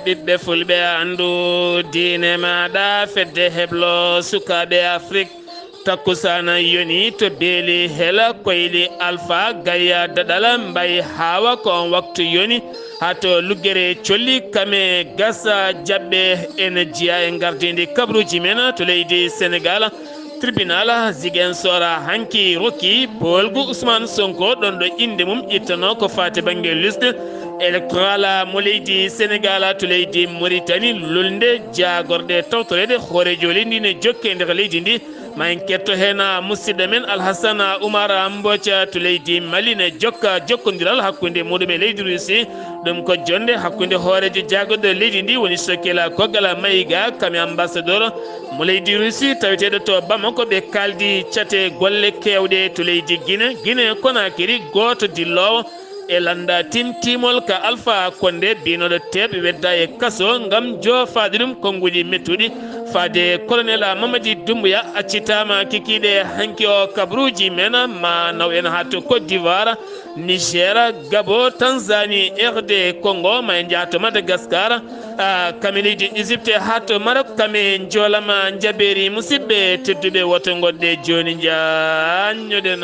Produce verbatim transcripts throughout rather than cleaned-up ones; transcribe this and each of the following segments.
Ɓiɓɓe fulɓe, anndu diine maaɗa, fedde heblo sukaaɓe Afrik. Takkusaana yoni to beeli hela koyli Alfa Gaya Daɗala mbayi haawa ko on waktu yoni. Haa to luggere colli kame gasa jaɓɓe ene jiya e ngardindi kabruuji men to leydi Senegal. Tribunal Ziguinchor hanki rokki poolgu Ousmane Sonko ɗon ɗo innde mum ittano ko faati bannge liste électorale mo leydi Senegal to leydi Mauritanie. Lolnde jaagorɗe tawtoreede hooreejo leydi ndi ne jokke nder leydi ndi. Ma en ketto heen musidɗo men Alhassane Oumar Mbodj to leydi Mali ne jokka jokkondiral hakkunde muɗum e leydi Russie. Ɗum ko jonnde hakkunde hooreejo jaagorɗo leydi ndi woni Sokhila Kogal Maïga, kam e ambassadeur mo leydi Russie taweteeɗo to Bamako. Ɓe kaaldi cate golle keewɗe to leydi Guinée. Guinée Conakry, gooto dilloowo e lannda timtimol ka Alpha Condé, biynooɗo teeɓ wedda e kaso ngam joofaade ɗum konnguuji mettuɗi. Faade Colonel Mamadi Doumbouya accitaama kikiiɗe hanki o. Kabruuji men ma naw en haa to Côte d'Ivoire, Niger, Gabon, Tanzanie, R D Congo, ma en njaha to Madagascar, ah, kame leydi Égypte haa to Maroc, kame njoolama njabeeri. Musidɓe tedduɓe, woto ngoɗɗe jooni njaanñoɗen.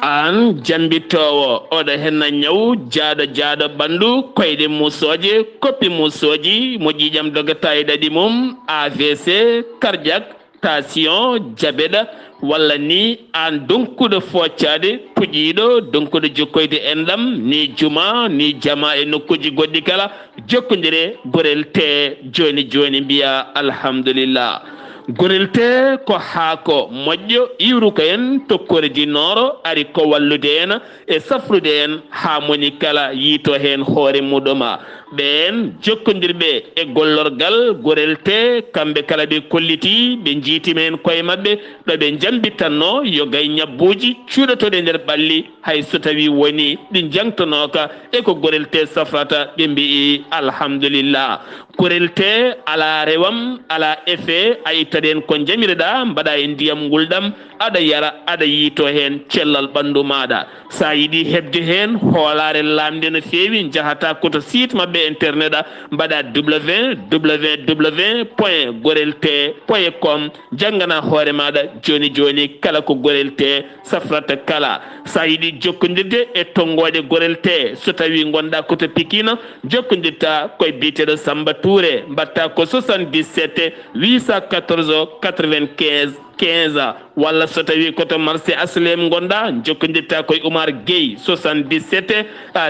Aan jambittoowo, oɗo henna ñaw jaaɗo jaaɗo ɓanndu, koyɗe musooje, koppi musooji, mo ƴiiƴam dogata e ɗaɗi mum, A V C, cardiaque, tension, diabète, walla ni aan donkuɗo foccaade, puƴiiɗo, donkuɗo jokkoyde enɗam, ni juma, ni jama e nokkuuji goɗɗi kala, jokkondire Gorel Tee jooni jooni, mbiya alhamdulillah. Gorel Tee ko haako moƴƴo iwruka en tokkoore di nooro, ari ko wallude en e safrude en haa moni kala yiito heen hoore muɗum. Ɓeen jokkondirɓe e gollorgal Gorel Tee, kamɓe kala ɓe kolliti, ɓe njiitima heen koye maɓɓe, ɗo ɓe njambitanno yo gay ñabbuuji cuuɗotooɗi e nder ɓalli, hay so tawii woni ɗi njangtonooka e ko Gorel Tee safrata, ɓe mbi'i alhamdulillah. Gorel Tee alaa rewam, alaa effet, a ittat heen ko njamireɗaa, mbaɗa e ndiyam ngulɗam, aɗa yara, aɗa yiito heen cellal ɓanndu maaɗa. So a yiɗi heɓde heen hoolaare laamnde no feewi, njahataa ko to site maɓɓe internet, a mbaɗa W W W point gorel tee point com, njanngana hoore maaɗa jooni jooni kala ko Gorel Tee safrata kala. So a yiɗi jokkondirde e tonngooɗe Gorel Tee, so tawii ngonɗaa ko to Pikine, jokkondirtaa koye biyeteeɗo Samba Touré, mbaɗtaa ko soixante-dix-sept huit cent quatorze quatre-vingt-quinze quinze, walla so tawii ko to marché H L M ngonɗaa, jokkondirtaa koye Oumar Gueye, soixante-dix-sept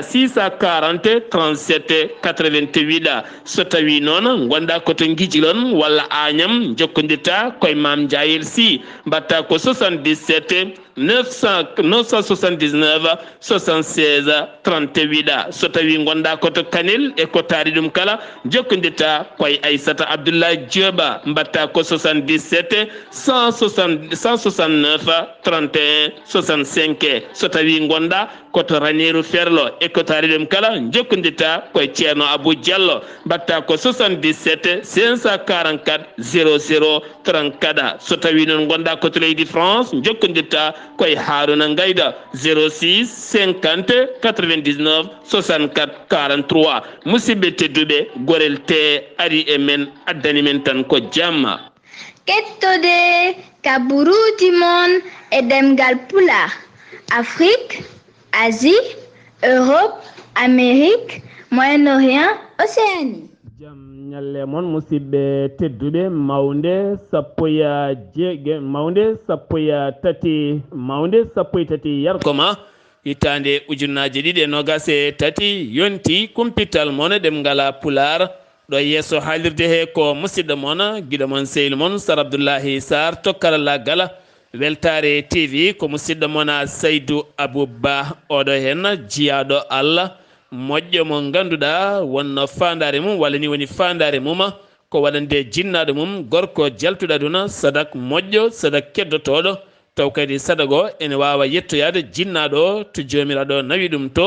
six cent quarante trente-sept quatre-vingt-huit. So tawii noon ngonɗaa ko to Ngijilon walla Agnam, jokkondirtaa koye Mame Ndiayel Sy, mbaɗtaa ko soixante-dix-sept neuf cent, neuf cent soixante-dix-neuf soixante-seize trente-huit. So tawii ngonɗaa ko to Kanel e ko taari ɗum kala, jokkondirtaa koye Aissata Abdoulaye Diop, mbaɗtaa ko soixante-dix-sept cent soixante, cent soixante-neuf trente et un soixante-cinq. So tawii ngonɗaa ko to Raneeru Ferlo e ko taari ɗum kala, jokkondirtaa koye Ceerno Abou Diallo, mbaɗtaa ko soixante-dix-sept cinq cent quarante-quatre zéro zéro trente-quatre. So tawii noon ngonɗaa ko to leydi France, jokkondirtaa koye Haaruna Ngayda, zéro six cinquante quatre-vingt-dix-neuf soixante-quatre quarante-trois. Musidɓe tedduɓe, Gorel Tee ari e men, addani men tan ko jamma. Kettode kaburuuji mon e ɗemngal Pulaar, Afrik, Asie, Europe, Amérique, Moyen-Orient, Océanie. Jam ñalle mon, musidɓe tedduɓe, mawnde sappo e jeege-, mawnde sappo e tati, mawnde sappo e tati yarko ma, hitaande ujunnaji ɗiɗi e nogas e tati, yonti kumpital mon ɗemngal Pulaar. Ɗo yeeso haalirde he ko musidɗo mon, giɗo mon, sehil mon, Sar Abdullahi Sarr, to karallaagal Weltaare T V, ko musidɗo mon Saydu Abou Ba. Oɗo heen jiyaaɗo Allah, moƴƴo mo ngannduɗaa wonno faandaare mum, walla ni woni faandaare mum, ko waɗande jinnaaɗo mum, gorko jaltuɗo aduna, sadak moƴƴo, sadak keddotooɗo, Taw kadi sadaga o ene waawa yettoyaade jinnaaɗo o to Joomiraaɗo nawi ɗum to,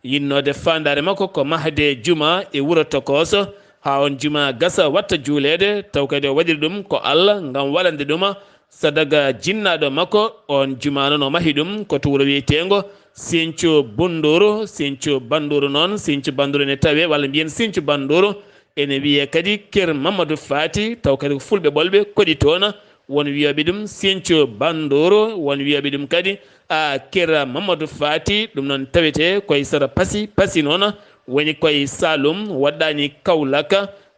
yinnoode faandaare makko ko mahde juma e wuro tokooso, haa on juma gasa watta juuleede, taw kadi o waɗiri ɗum ko Allah ngam waɗande ɗuma sadaga jinnaaɗo makko. On juma noon o mahi ɗum ko to wuro wiyeteengo Sinthiou Boundouro, Sinthiou Bandouro noon, Sinthiou Bandouro ene tawee, walla mbiyen Sinthiou Bandouro, ene wiyee kadi Ker Mamadou Fati, taw kadi ko fulɓe ɓolɓe koɗi toon, won wiyooɓe ɗum Sinthiou Bandouro, won wiyooɓe ɗum kadi a Ker Mamadou Fati, ɗum noon tawetee koye sara Pasi, Pasi noon woni koye Saloum, waɗɗaani Kaolack.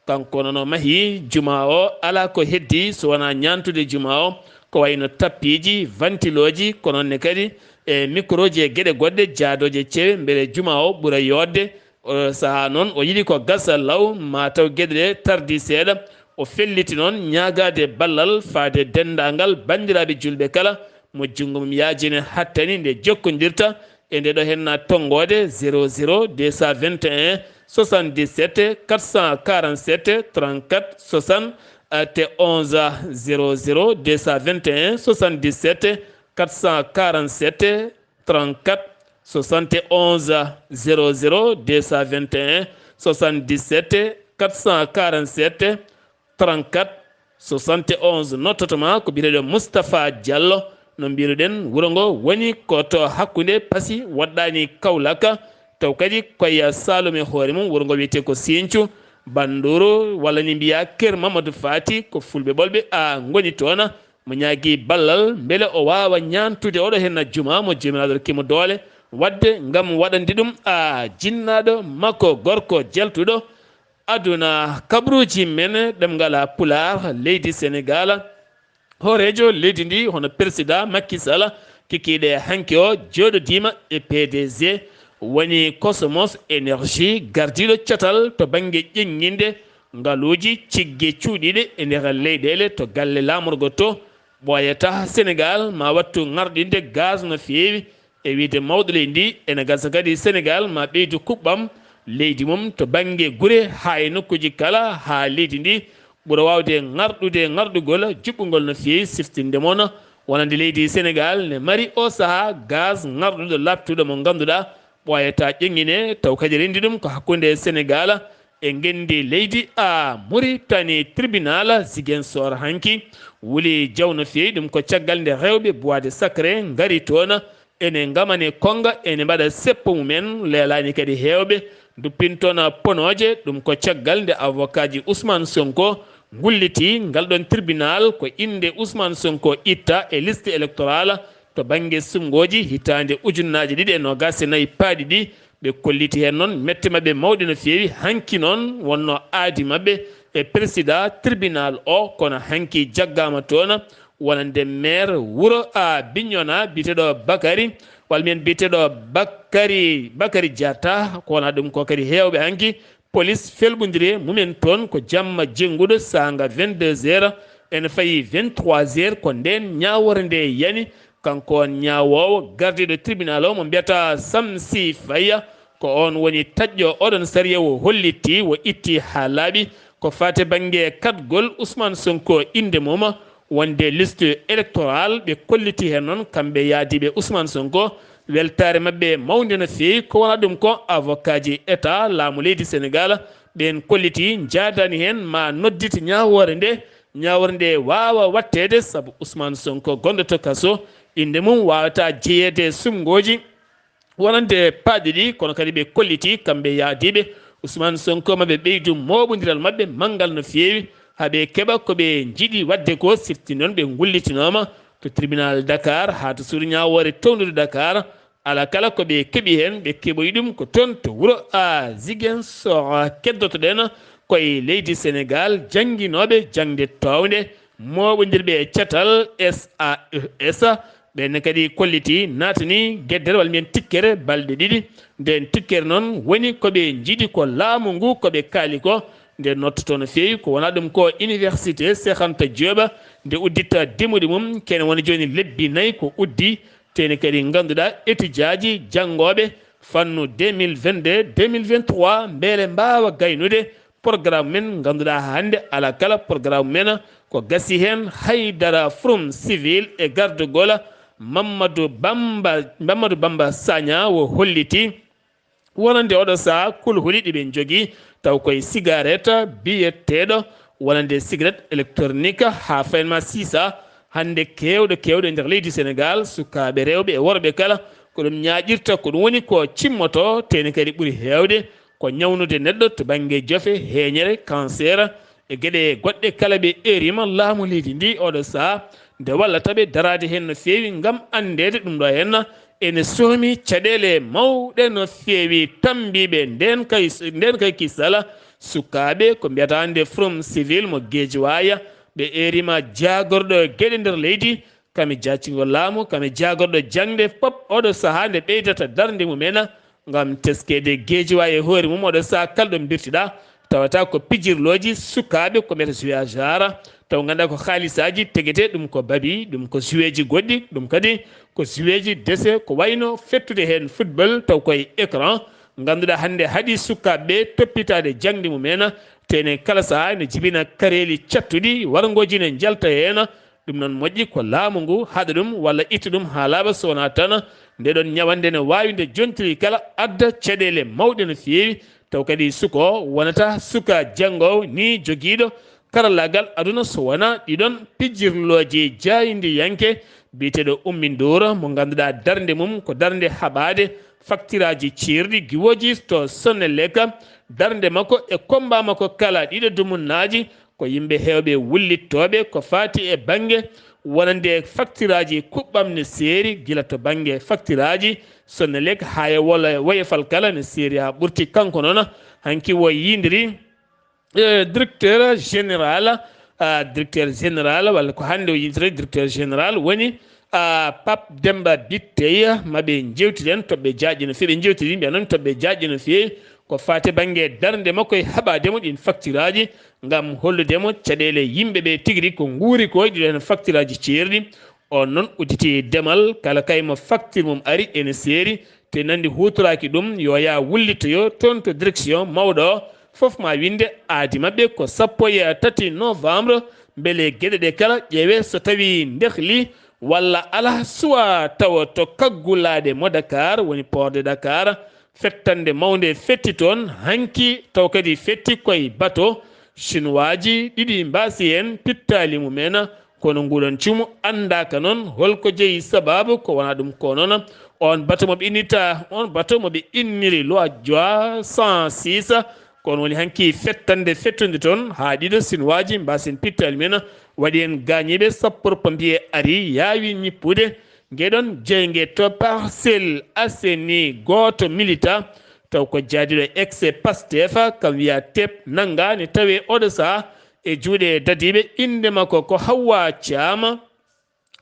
Kanko noon o mahi juma o, alaa ko heddi so wonaa ñaantude juma o, ko wayno tappiiji, vantilooji, ko noon ne kadi e microji e geɗe goɗɗe jaadooje cewe, mbele juma o ɓura yooɗde. O sahaa noon o yiɗi ko gasa law, ma taw geɗe ɗe tardi seeɗa. O felliti noon ñaagaade ballal faade denndaangal banndiraaɓe juulɓe kala, mo junngo mum yaajine hattani nde jokkondirta e nde ɗo henna tonngoode zéro zéro deux cent vingt et un soixante-dix-sept quatre cent quarante-sept trente-quatre soixante et onze, zéro zéro deux cent vingt et un soixante-dix-sept quatre cent quarante-sept trente-quatre soixante et onze, zéro zéro deux cent vingt et un soixante-dix-sept quatre cent quarante-sept trente-quatre soixante et onze. Nottoto ma ko biyeteeɗo Moustapha Diallo, no mbiruɗen wuro ngo woni ko to hakkunde Pasi waɗɗaani Kaolack, taw kadi koye Saloum e hoore mum, wuro ngo wiyetee ko Sinthiou Bandouro, walla ni mbiya Ker Mamadou Fati, ko fulɓe ɓolɓe a ngoni toon. Mo ñaagi ballal mbele o waawa ñaantude oɗo henna juma mo Joomiraaɗo rokki mo doole waɗde ngam waɗande ɗum a jinnaaɗo makko gorko jaltuɗo aduna. Kabruuji men ɗemngal Pulaar, leydi Senegaal, hooreejo leydi ndi hono Persidaa Makki Sala, kikiiɗe hanki o jooɗodiima e P D G woni Cosmos Énergie, gardiiɗo catal to bannge ƴeññinde ngaluuji cigge cuuɗiiɗe e nder leyɗeele to galle laamorgo to. Ɓooyata Senegaal ma wattu ŋarɗinde gaz no feewi, e wiyde mawɗo leydi ndi, ene gasa kadi Senegaal ma ɓeydu kuɓɓam leydi mum to bannge gure haa e nokkuuji kala, haa leydi ndi ɓura waawde ŋarɗude ŋarɗugol juɓɓungol no feewi, siftinde moon wonande leydi Senegaal ne mari o sahaa gaz ŋarɗuɗo laaɓtuɗo mo ngannduɗaa ɓooyata ƴeññine, taw kadi renndi ɗum ko hakkunde Senegaal e ngenndi leydi a Mauritanie. Tribunal Ziguinchor hanki wuli jaw no feewi, ɗum ko caggal nde rewɓe Bois de Sacré ngari toon, ene ngamane konnga, ene mbaɗa seppo mumen, leelaani kadi heewɓe duppintoon ponooje. Ɗum ko caggal nde avocat ji Ousmane Sonko ngulliti ngal ɗon tribunal ko innde Ousmane Sonko itta e liste électorale to bannge sumngooji hitaande ujunnaaje ɗiɗi e noogaas e nayi paaɗi ɗi. Ɓe kolliti heen noon mette maɓɓe mawɗe no feewi. Hanki noon wonno aadi maɓɓe e président tribunal o, kono hanki jaggaama toon wonande maire wuro a Bignona biyeteeɗo Bakary, walla mbiyen biyeteeɗo Bakary, Bakary Diatta, ko wona ɗum ko kadi heewɓe hanki police felɓondiri e mumen toon ko jamma jennguɗo saanga vingt-deux heures ene fayi vingt-trois heures, ko ndeen ñaawoore nde yani. Kanko on ñaawoowo gardiiɗo tribunal o mo mbiyata Samsi Faya, ko on woni taƴƴo oɗon sariya, o hollitti, o itti haa laaɓi ko faati bannge kaɗgol Ousmane Sonko innde mum wonde liste électorale. Ɓe kolliti heen noon kamɓe yaadiiɓe Ousmane Sonko weltaare maɓɓe mawnde no feewi. Ko wona ɗum ko avocat ji état laamu leydi Senegaal ɓeen kolliti njaadaani heen ma noddite ñaawoore nde, ñaawoore nde waawa waɗteede sabu Ousmane Sonko gonɗo to kaso, innde mum waawata jeyeede e sumngooji wonande paaɗi ɗi, kono kadi ɓe kolliti kamɓe yaadiiɓe Ousmane Sonko maɓe ɓeydu mooɓondiral maɓɓe manngal no feewi haa ɓe keɓa ko ɓe njiɗi waɗde ko. Sifti noon ɓe ngullitinooma to tribunal Dakar haa to suudu ñaawoore towndude Dakar. Alaa kala ko ɓe keɓi heen, ɓe keɓoyi ɗum ko toon to wuro a Ziguinchor. Keddoto-ɗen koye leydi Senegaal, jannginooɓe jaŋde toownde mooɓondirɓe e catal S A E S, ɓeen ne kadi kolliti naatani geddere walla mbiyen tikkere balɗe ɗiɗi. Ndeen tikkere noon woni ko ɓe njiɗi ko laamu ngu ko ɓe kaali ko nde nottoto no feewi, ko wona ɗum ko Université Cheikh Anta Diop nde udditta dimuɗi mum, kene woni jooni lebbi nayi ko uddi. Teeni kadi ngannduɗaa étudiant ji janngooɓe fannu deux mille vingt-deux, deux mille vingt-trois mbele mbaawa gaynude programme men, ngannduɗaa hannde alaa kala programme men ko gasi heen haydara, forum civil e gardugol Mamadou Bamba, Mamadou Bamba Sagna o holliti wonande oɗo saha kulhuli ɗi ɓe njogii, taw koye sigaret biyeteeɗo wonande cigarette électronique, haa fayin ma sisa hannde keewɗo keewɗo e nder leydi Sénégal, sukaaɓe rewɓe e worɓe kala, ko ɗum ñaaƴirta, ko ɗum woni ko cimmoto, teni kadi ɓuri heewde ko ñawnude neɗɗo to bannge jofe, heeñere, cancer, e geɗe goɗɗe kala. Ɓe erima laamu leydi ndi oɗo saha nde wallata ɓe daraade heen no feewi ngam anndeede ɗum ɗo heen ene soomi caɗeele mawɗe no feewi. Tammbiiɓe nden kay, nden kay kisala sukaaɓe ko mbiyata hannde Forum Civil mo Guédiawaye, ɓe erima jaagorɗo geɗe nder leydi, kame jaacingol laamu, kame jaagorɗo jaŋde, pop oɗo saha nde ɓeydata darnde mum en ngam teskeede Guédiawaye e hoore mum. Oɗo saha kala ɗo mbirtiɗa tawata ko pijirlooji sukaaɓe ko mbiyata jouage ara, taw ngannduɗaa ko haalisaaji tegete, ɗum ko babi, ɗum ko joueeji goɗɗi, ɗum kadi ko joueeji dese, ko wayno fettude heen football taw koye écran. Ngannduɗaa hannde haɗi sukaaɓe ɓe toppitaade jaŋde mum en, tene kala saha ene jibina kareeli cattuɗi, warngooji ne njalta heen. Ɗum noon moƴƴi ko laamu ngu haɗa ɗum walla itta ɗum haa laaɓa, so wonaa tan nde ɗon ñawannde ne waawi nde jontiri kala adda caɗeele mawɗe no feewi. Taw kadi suko wonata suka janngo ni jogiiɗo karallaagal aduna, so wonaa ɗiɗon pijirlooji jaayndiyanke biyeteeɗo Ummi Nduur mo ngannduɗaa darnde mum ko darnde haɓaade faktiraaji ceerɗi giwooji to Sonelec. Darnde makko e kommba makko kala ɗiɗo dumunnaaji ko yimɓe heewɓe wullittooɓe ko faati e bannge wonande faktiraaji kuɓɓam ne seeri gila to bannge faktiraaji Sonelec haa e wolo e woyofal kala ne seeri haa ɓurti. Kanko noon hanki o yindiri eh, directeur général, ah, directeur général, walla ko hannde o yintiree directeur général, woni, ah, Pape Demba Bitèye, ma ɓe njewtiden toɓɓe jaajɗe no feewi. Ɓe njewtidi, mbiya noon toɓɓe jaajɗe no feewi. Ko faati bannge darnde makko e haɓaade mo ɗin faktiraaji, ngam hollude mo caɗeele yimɓe ɓe tigi rigi ko nguuri ko e ɗiɗo heen faktiraaji ceerɗi. On noon udditi demal, kala kay mo faktir mum ari ene seeri, te nandi huutoraaki ɗum, yo yaa wullitoyo toon to direction mawɗo o. Fof ma winde aadi maɓɓe ko sappo e tati novembre, mbele geɗe ɗe kala ƴeewe so tawi ndehli walla alaa, suwa tawa to kaggulaaɗe mo Dakar, woni port de Dakar, fettande mawnde fetti toon hanki, taw kadi fetti koye bato Chinoiseji ɗiɗi mbaasi heen pittaali mum en. Kono nguɗon cumu anndaaka noon holko jeyi sababu, ko wona ɗum ko noon. On bato mo ɓe innirta, on bato mo ɓe inniri Loa trois cent six, ko on woni hanki fettande fettude toon haa ɗiɗo Chinoiseji mbaasi heen pittaali mum en, waɗi heen gaañiiɓe, sapeurs-pompiers ari, yaawi ñippude. Ngeɗon jeynge to Parcelles Assainies, gooto milita, taw ko jaadiiɗo ex Pastef, kam wiya Tep Nanga, ne tawee oɗo saha e juuɗe dadiiɓe. Innde makko ko Hawwa Caam.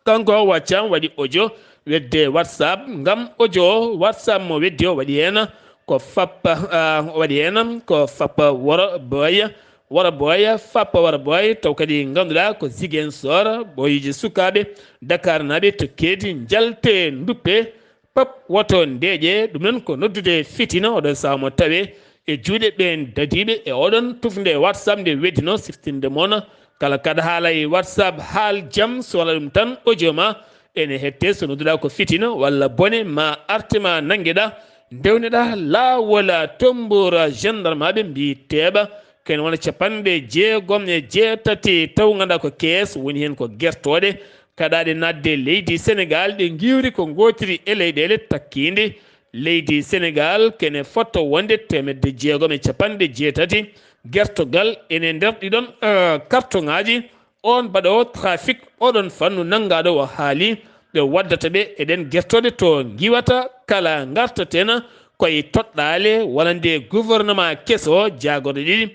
Kanko Hawwa Caam waɗi audio wedde WhatsApp, ngam audio o WhatsApp mo weddi o waɗi heen ko fappa, ah, waɗi heen ko fappa woro boya, woro boya, fappa woro boya, taw kadi ngannduɗaa ko Ziguinchor, ɓooyuuji sukaaɓe Dakar naaɓe to keedi njalte nduppe, pap woto ndeeƴe. Ɗum noon ko noddude fitina, oɗon saha mo tawe e juuɗe ɓeen dadiiɓe e oɗon tufnde WhatsApp nde weddino siftinde mon. Kala kaɗa haala e WhatsApp, haal jam, so wala ɗum tan audio ma ene hette. So nodduɗaa ko fitina walla bone, ma arte ma nanngeɗa, ndewneɗa laawol, tomboora gendarmeɓe mbi teeɓa, kene wona capanɗe jeegom e jeetati, taw ngannduɗaa ko kees woni heen ko gertooɗe kaɗaaɗe naatde leydi Senegaal, ɗe ngiwri ko ngootiri e leyɗeele takkiinde leydi Senegaal, kene fotto wonde teemedde jeegom e capanɗe jeetati gertogal ene nder ɗiɗon, eh, kartoŋaaji. On baɗoowo trafic oɗon fannu nanngaaɗo o haali ɓe waddata ɓe e ɗen gertooɗe to ngiwata kala ngartaten koye toɗɗaale wonande gouvernement keso jaagorɗe ɗiɗi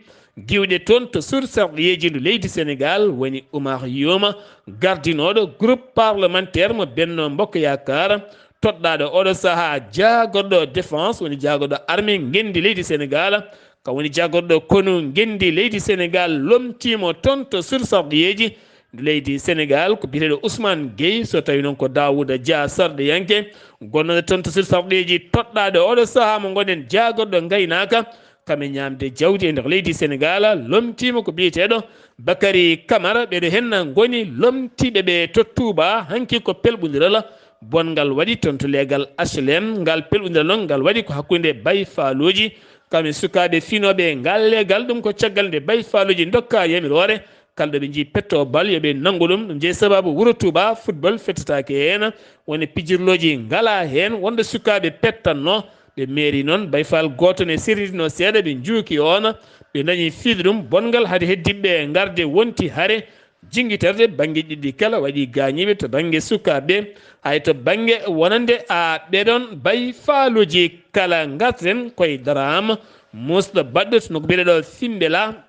giwɗe toon to sursarɗiyeeji ndu leydi Senegaal, woni Oumar Youm, gardinooɗo groupe parlementaire mo Benno Mbokk Yaakaar, toɗɗaaɗo oɗo sahaa jaagorɗo défense, woni jaagorɗo armée ngenndi leydi Senegaal, ka woni jaagorɗo konu ngenndi leydi Senegaal, lomtiimo toon to sursarɗiyeeji ndu leydi Senegaal, ko biyeteeɗo Ousmane Gueye, so tawii noon ko Daouda Dia sarɗiyanke, gonnooɗo toon to sursarɗiyeeji, toɗɗaaɗo oɗo sahaa mo ngonɗen jaagorɗo ngaynaaka, kam e ñaamde jawdi e nder leydi Senegaal, lomtiima ko biyeteeɗo Bakary Camara. Ɓeɗo heen ngoni lomtiiɓe ɓe to Touba, hanki ko pelɓondiral bonngal waɗi toon to leegal H L M. Ngal pelɓundiral noon, ngal waɗi ko hakkunde Baye Fallooji, kam e sukaaɓe fiinooɓe e ngal leegal. Ɗum ko caggal nde Baye Fallooji ndokkaa yamiroore, kala ɗo ɓe njii petto bal, yo ɓe nanngu ɗum. Ɗum jeyi sabaabu wuro Touba, football fettataake heen, woni pijirlooji ngalaa heen, wonde sukaaɓe pettanno. Ɓe meeri noon, Baye Fall gooto ne sirritino seeɗa, ɓe njuuki oon, ɓe dañi fiide ɗum bonngal, hade heddiiɓe ngarde wonti hare. Jinngitorde bannge ɗiɗi kala waɗi gaañiiɓe to bannge sukaaɓe, hay to bannge wonande a ɓeɗon Baye Fallooji kala. Ngarten koye daraama muusɗo baɗɗo to nokku biyeteeɗo Fimbela.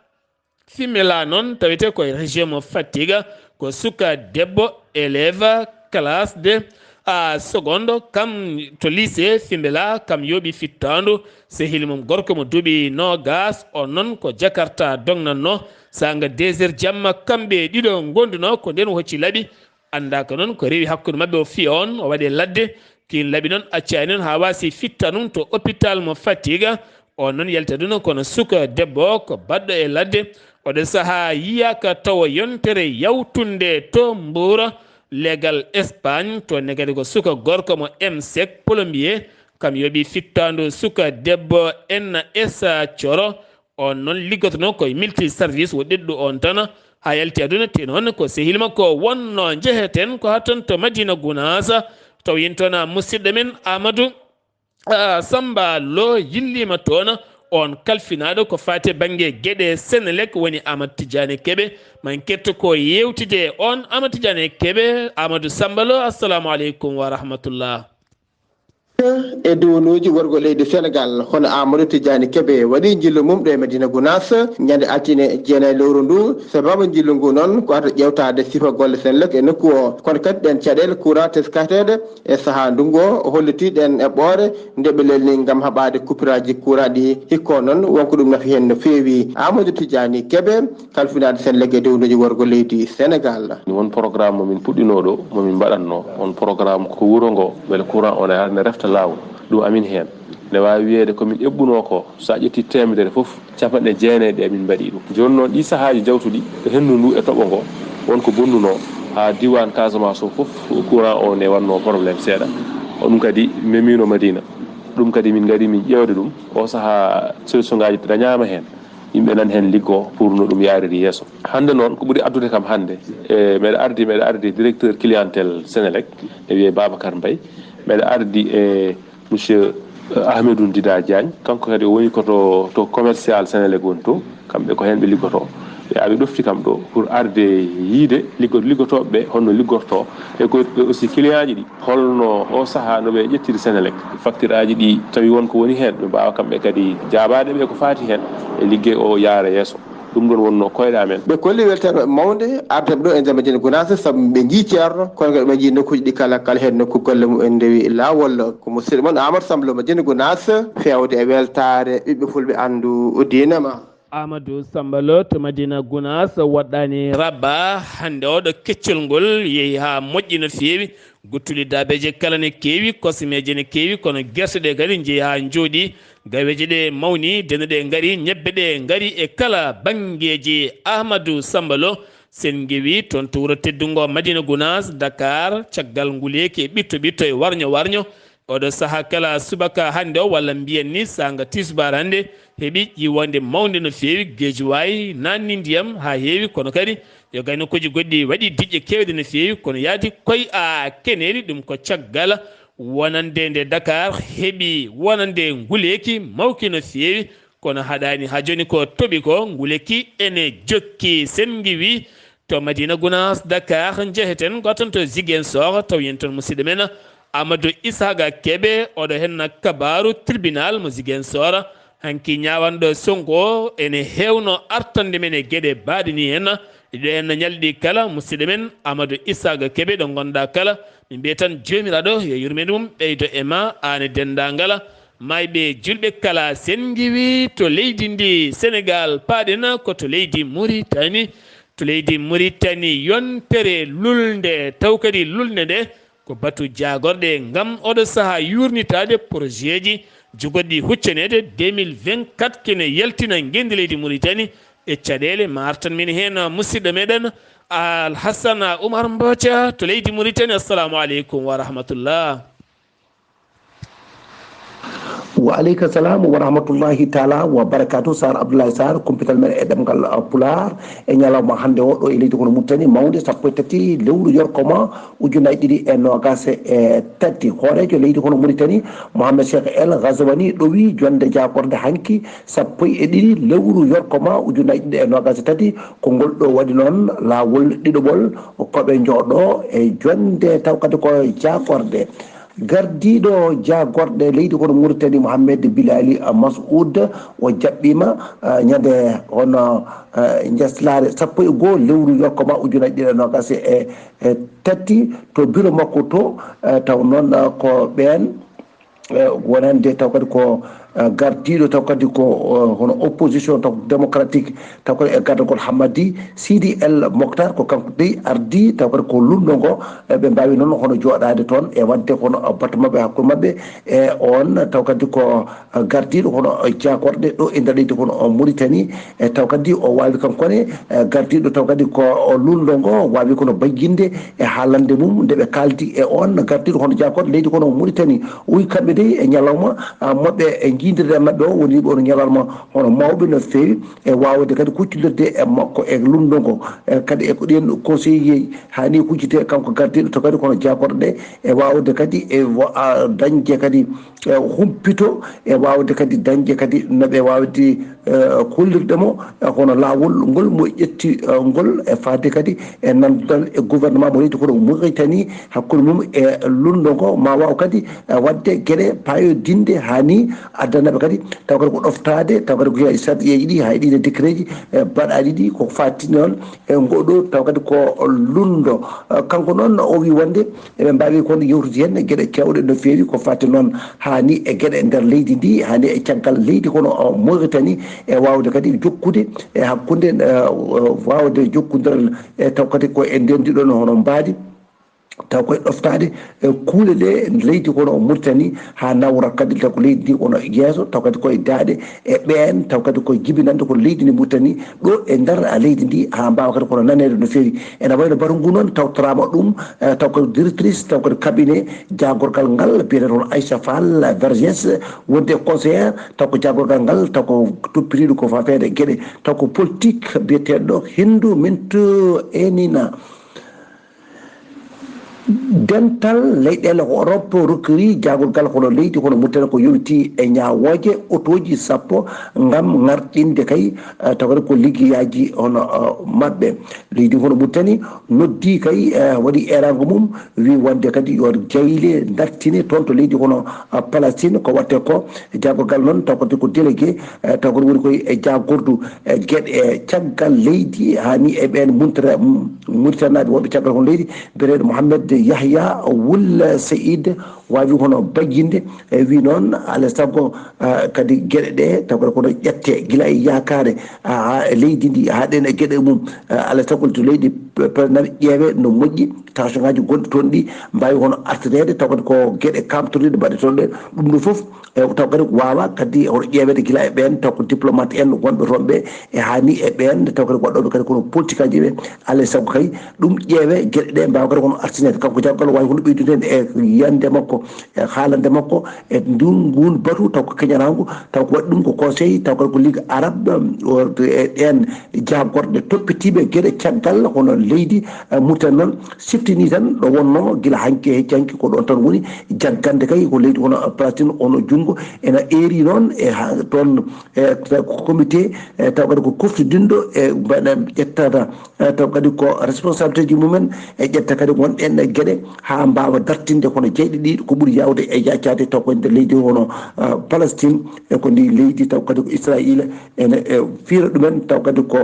Fimbela noon tawetee koye région mo Fatick, ko suka debbo élève classe de a seconde, kam to lycée Fimbela, kam yooɓi fittaandu. Sehil mum gorko mo duuɓi noogas, on noon ko Jakarta dognatno. Saanga deux heures jamma, kamɓe ɗiɗo ngondunoo, ko ndeen hocci laaɓi. Anndaaka noon ko rewi hakkunde maɓɓe o fiya on, o waɗi e ladde. Kiin laaɓi noon accaani noon haa waasi fitta ɗum to hôpital mo Fatick. On noon yalti aduna kono suka debbo ko baɗɗo e ladde. Oɗo sahaa yiyaaka tawa yontere yawtunde to Mbuur, leegal Espagne. To ne kadi ko suka gorko mo M sec plombier, kam yooɓi fittaandu suka debbo N S Coro. On noon liggotono koye multi service, wo ɗeɗɗu on tan haa yalti aduna. Te noon ko sehil makko wonno. Njeheten ko haa toon to Madina Gunaas, taw yen toon musidɗo men Amadou, ah, Samba Lo yilliima toon. On kalfinaaɗo ko faati bannge geɗe Senelec woni Amadou Tidiane Kebe. Man ketto ko yewtide on Amadou Tidiane Kebe. Amadou Samba Lo, assalamu aleykum wa rahmatullah. E duwanuuji worgo leydi Senegal, hono Amadou Tidiani Kebe waɗi njillu mum ɗo e Madina Gunaas ñande altine jeenayi lewru ndu. Sababu njillu ngu noon ko hata ƴeewtaade sifa golle Senelec e nokku o. Kono kadi ɗeen caɗeele courant teskateeɗe e sahaa ndungu o, o holliti ɗeen eɓɓoore nde ɓe lelni ngam haɓaade kupiraaji courant ɗi. Hikko noon wonko ɗum nafi heen no feewi. Amadou Tidiani Kebe, kalfinaade Senelec e duwanuuji worgo leydi Senegal. Won programme mo min puɗɗinoo ɗo, mo min mbaɗatnoo. Won programme ko wuro ngo, mbele courant o ne ara ne refta laawol. Ɗum amin heen. Ne waawi wiyeede ko min eɓɓunoo ko, so a ƴetti teemedere fof, capanɗe jeenayi ɗe min mbaɗi ɗum. Jooni noon, ɗii sahaaji jawtuɗi, henndu ndu e toɓo ngo, won ko bonnunoo haa diiwaan Casamance o fof, courant o ne wannoo problème seeɗa. O ɗum kadi memiino Madina. Ɗum kadi min ngari min ƴeewde ɗum. O sahaa solution ngaaji dañaama heen. Yimɓe nan heen liggoo pour no ɗum yaariri yeeso. Hannde noon, ko ɓuri addude kam hannde, e, mbeɗa ardi, mbeɗa ardi directeur clientèle Senelec, ne wiyee Babacar Mbaye. Mbeɗa ardi e monsieur, eh, Ahmedou Ndida Diagne, kanko kadi o woni ko to, to commercial Senelec woni to, kamɓe ko heen ɓe liggotoo. Ɓe ari ɗofti kam ɗo pour arde yiide liggo-, liggotooɓe ɓe honno liggortoo, e ko ɓe aussi client ji ɗi, holno o sahaa no ɓe ƴettiri Senelec, facture aji ɗi tawi won ko woni heen, ɓe mbaawa kamɓe kadi jaabaade ɓe ko faati heen e liggey o yaara yeeso. Ɗum ɗoon wonnoo koyɗe amen. Ɓe kolli weltaare maɓɓe mawnde arde ɓe ɗo e nder Madina Gunaas, sabu ɓe njii ceerno, kono kadi ɓe njii nokkuuji ɗi kala, kala heen nokku golle mum en ndewi laawol. Ko musidɗo mon Amadou Samba Lo Madina Gunaas, feewde e weltaare ɓiɓɓe fulɓe anndu diine ma. Amadou Samba Lo to Madina Gunaas waɗɗaani rabba. Hannde oɗo keccol ngol yehi haa moƴƴi no feewi. Guttuli daabeeje kala ne keewi, kosemeeje ne keewi, kono gerte ɗe kadi njehi haa njooɗi. Gaweeje ɗe mawni, dene ɗe ngari, ñebbe ɗe ngari e kala banngeeji. Ahmadou Samba Lo, sen ngewi toon to wuro teddungo Madina Gunaas, Dakar, caggal nguleeki e ɓitto ɓitto e warño warño. Oɗo sahaa kala subaka hannde o, walla mbiyen ni saanga tisbaar hannde, heɓi ƴiiwande mawnde no feewi, Geejuwaay naatni ndiyam haa heewi, kono kadi yo gaynokuuji goɗɗi waɗi diƴƴe keewɗe no feewi, kono yaadi koy a keneeli. Ɗum ko caggal wonande nde Dakar heɓi wonande nguleeki mawki no feewi, kono haɗaani haa jooni ko toɓi ko, nguleeki ene jokki. Sen ngiwi to Madina Gunaas, Dakar, njeheten, gooto to Ziguinchor, taw yen toon musidɗo men Amadou Isaaga Kebe, oɗo henna kabaaru tribunal mo Ziguinchor. Hanki ñaawanɗo Sonko ene heewno artande men e geɗe baaɗe ni henna. Ɗiɗo henna ñalɗi kala, musidɗo men Amadou Isaaga Kebe, ɗo ngonɗa kala, min mbiya tan Joomiraaɗo yo yurmeende mum ɓeydo e ma, aan e denndaangal maayɓe julɓe kala. Sen ngiwi to leydi ndi Senegal, paaɗen ko to leydi Muritani. To leydi Muritani, yontere lulnde, taw kadi lulnde nde ko batu jaagorɗe ngam oɗo sahaa yuurnitaade projetji jogorɗi huccaneede deux mille vingt-quatre kene yaltina ngenndi leydi Muritani. E caɗeele, ma artan min heen musidɗo meɗen Alhassan Oumar Mbotia to leydi Mauritanie. Assalamu aleykum wa rahmatullah. Wa aleyka salam wa rahmatullahi taala wa barakatuh. Sar Abdoulaye Sar, kumpital men e ɗemngal, uh, Pulaar, e ñalawma hannde o ɗo e leydi kono Mauritanie mawnde sappo e tati lewru yorkoma ujunnaji ɗiɗi e nogas e tati. Hooreejo leydi kono Mauritanie, Mohamed Cheikh El Ghazouani, ɗowi jonde jaagorɗe hanki sappo e ɗiɗi lewru yorkoma ujunnaji ɗiɗi e nogas e tati. Ko ngol ɗo waɗi noon laawol ɗiɗoɓol ko ɓe jooɗo e jonde taw kadi ko jaagorɗe. Gardiiɗo jaagorɗe leydi kono Mauritanie, Mohamed Bilali Massoud, o jaɓɓiima, eh, ñande hono, eh, njeslaare sappo e goo lewru yorkoma ujunnaji ɗiɗi e nogas e, e tati to bureau makko to, eh, taw noon, eh, ko ɓeen, eh, wonande taw kadi ko, eh, gardiiɗo taw kadi ko, eh, hono opposition taw démocratique taw kadi e gardagol Hammadi Sidi El Mokhtar, ko kanko dey ardii taw kadi ko lundo ngo, eh, ɓe mbaawi noon hono jooɗaade toon e waɗde hono batu maɓɓe hakkunde maɓɓe e oon taw kadi ko, eh, gardiiɗo hono jaagorɗe ɗo e nder leydi kono Mauritanie, e taw kadi o waawi kanko ne, eh, gardiiɗo taw kadi ko lundo ngo waawi kono bayyinde e haalande mum nde ɓe kaaldi e oon gardiiɗo hono jaagorɗe leydi kono Mauritanie. Wi kamɓe dey e ñalawma, ah, maɓɓe e jiidirde maɓɓe o woni ɓe on ñalawma hono mawɓe no feewi e waawde kadi kuccondirde e makko e lundo ngo, e kadi e ko ɗeen conseiller hani huccite kanko gardiiɗo to kadi kono jaagorɗe ɗe e waawde kadi e wa-, a, dañde kadi, e humpito e waawde kadi dañde kadi no ɓe waawde, e, kollirde mo, e, hono laawol ngol mo ƴetti, e, ngol e faade kadi e nanndal e gouvernement mo leydi kono Mauritanie hakkunde mum e lundo ngo ma waaw kadi, e, waɗde geɗe payodinɗe hani addanaɓe kadi taw kadi ko ɗoftaade taw kadi ko sarɗiyeeji ɗi hay ɗiɗe décret ji, e, baɗaaɗi ɗi ko faati noon e ngoɗo taw kadi ko lundo. E, kanko noon o wi wonde eɓe mbaawi kono yewtude heen e geɗe keewɗe no feewi ko faati noon hani e geɗe e nder leydi ndi hani e caggal leydi kono, o, Mauritanie e waawde kadi jokkude e hakkunde, e, waawde jokkodiral e taw kadi ko e nder ndiɗon hono mbaadi taw koye ɗoftaade e kuule ɗe leydi kono Mauritanie haa nawra kadi taw ko leydi ndi kono yeeso taw kadi koye daaɗe e ɓeen taw kadi koye jibinande kono leydi ndi Mauritanie ɗo e nder leydi ndi haa mbaawa kadi kono naneede no feewi. Ene wayno batu ngu noon tawtoraama ɗum, e, taw kadi directrice taw kadi cabinet jaagorgal ngal biyeteeɗo hono Aïcha Fall Vergès wonde e conseillère taw ko jaagorgal ngal taw ko toppitiiɗo ko faafeede geɗe taw ko politique biyeteeɗo Hindu Mintu Enina. Dental leyɗeele ko Europe rokkiri jaagorgal hono leydi hono Mauritanie ko yowiti e ñaawooje otooji sappo ngam ŋarɗinde kay, eh, tawde ko liggeyaaji hono, eh, maɓɓe. Leydi hono Mauritanie noddi kay, eh, waɗi eeraango mum, wi wonde kadi yo jayle dartine toon to leydi hono, eh, Palestine ko waɗte ko. Jaagorgal noon taw kadi ko délégué, eh, taw kadi woni koye e jaagordu, eh, geɗe caggal leydi, hani e ɓeen muntere, mm, Mauritanie naaɓe wonɓe caggal hono leydi, biyeteeɗo Mohamed Yahya Wul Said, waawi hono bayyinde, e wi noon, alaa e sago, eh, kadi geɗe ɗe, taw kadi kono ƴette gila e yaakaare, ah, haa e leydi ndi, haa ɗeen e geɗe mum, eh, alaa e sago to leydi pe-, pe-, ƴeewe no moƴƴi, tension ŋaaji gonɗi toon ɗi mbaawi hono artireede, taw kadi ko geɗe kaamtoriiɗe mbaɗe toon ɗe, ɗum ɗo fof, e taw kadi waawa kadi hono ƴeeweede gila e ɓeen taw ko diplomate en wonɓe toon ɓe e hani e ɓeen taw kadi waɗɗooɓe kadi kono politique aji ɓe, alaa e sago kay ɗum ƴeewe geɗe ɗe mbaawa kadi kono artineede. Kanko jaagorgal waawi hono ɓeydude heen e yiyannde makko e haalande makko e ndun ngun batu taw ko keñanaangu taw ko waɗi ɗum ko conseil taw kadi ko ligue arabe, o, e ɗeen jaagorɗe toppitiiɓe geɗe caggal hono leydi, eh, Mauritanie noon siftini tan ɗo wonnoo gila hanki e hecci hanki ko ɗoon tan woni jaggande kay ko leydi hono Palestine ono junngo ena eeri noon e ha toon e comité e taw kadi ko koftidinɗo e mbaɗa ƴettata e taw kadi ko responsabilité ji mumen e ƴetta kadi won ɗen e geɗe haa mbaawa dartinde kono jeyɗe ɗi ko ɓuri yaawde e yaccaade taw ko nder leydi hono, eh, Palestine e ko ndi leydi taw kadi ko Israila ene e fiira ɗumen taw kadi ko